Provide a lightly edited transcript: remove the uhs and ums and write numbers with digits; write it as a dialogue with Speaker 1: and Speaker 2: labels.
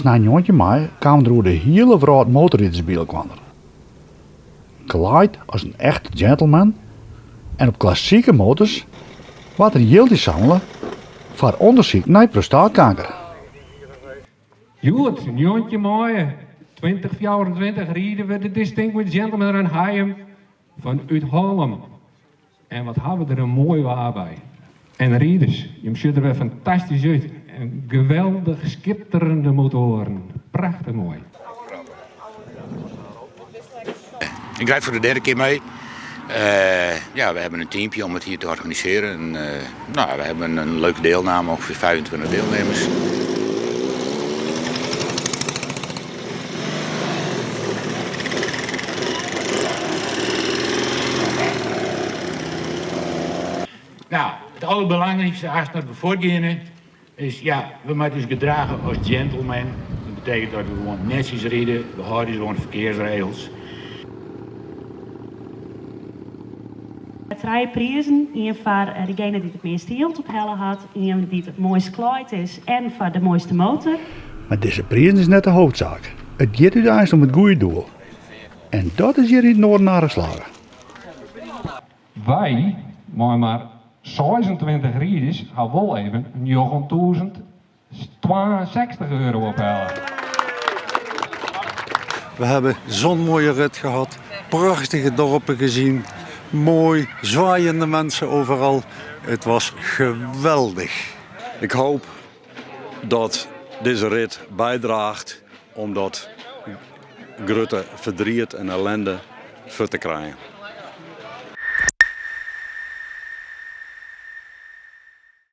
Speaker 1: Snein 19 maaie kamen der oer de hiele wrâld motorriders by elkoar. Klaaid as in echte gentleman en op klassike motors waard der jild ynsammele foar ûndersyk nei prostaatkanker.
Speaker 2: Hjoed, 19 maaie 2024, ride we de Distinguished Gentleman Run Hijum fan út Hollum. En wat ha we der in moai waar by. En riders, jim sjogge der wer fantastysk út. En geweldich skitterende motoaren. Prachtich moai.
Speaker 3: Ik rijd voor de derde keer mee. Uh, ja, we hebben een teampje om het hier te organiseren. En, uh, nou, we hebben een leuke deelname, ongeveer 25 deelnemers.
Speaker 4: Nou, it alderbelangrijkste as we fuortgeane is, ja, we moatte ús gedrage as gentleman. Dat betekent dat we gewoan netsjes ride, we hâlde ús oan de ferkearsregels.
Speaker 5: Trije prizen, ien foar degene dy't it measte jild ophelle hat, ien dy't it moaist klaaid is en foar de moaiste motor.
Speaker 1: Mar dizze prizen is net de hoofdsaak. It giet úteinlik om it goede doel. En dat is hjir yn it Noarden aardich slagge.
Speaker 2: Wy, mei mar 26 riders, ha wol even 9062 euro ophelle.
Speaker 6: We hebben zo'n mooie rit gehad, prachtige dorpen gezien, mooi zwaaiende mensen overal. Het was geweldig.
Speaker 7: Ik hoop dat dizze rit bydraacht om dat grutte ferdriet en ellinde fuort te krijen.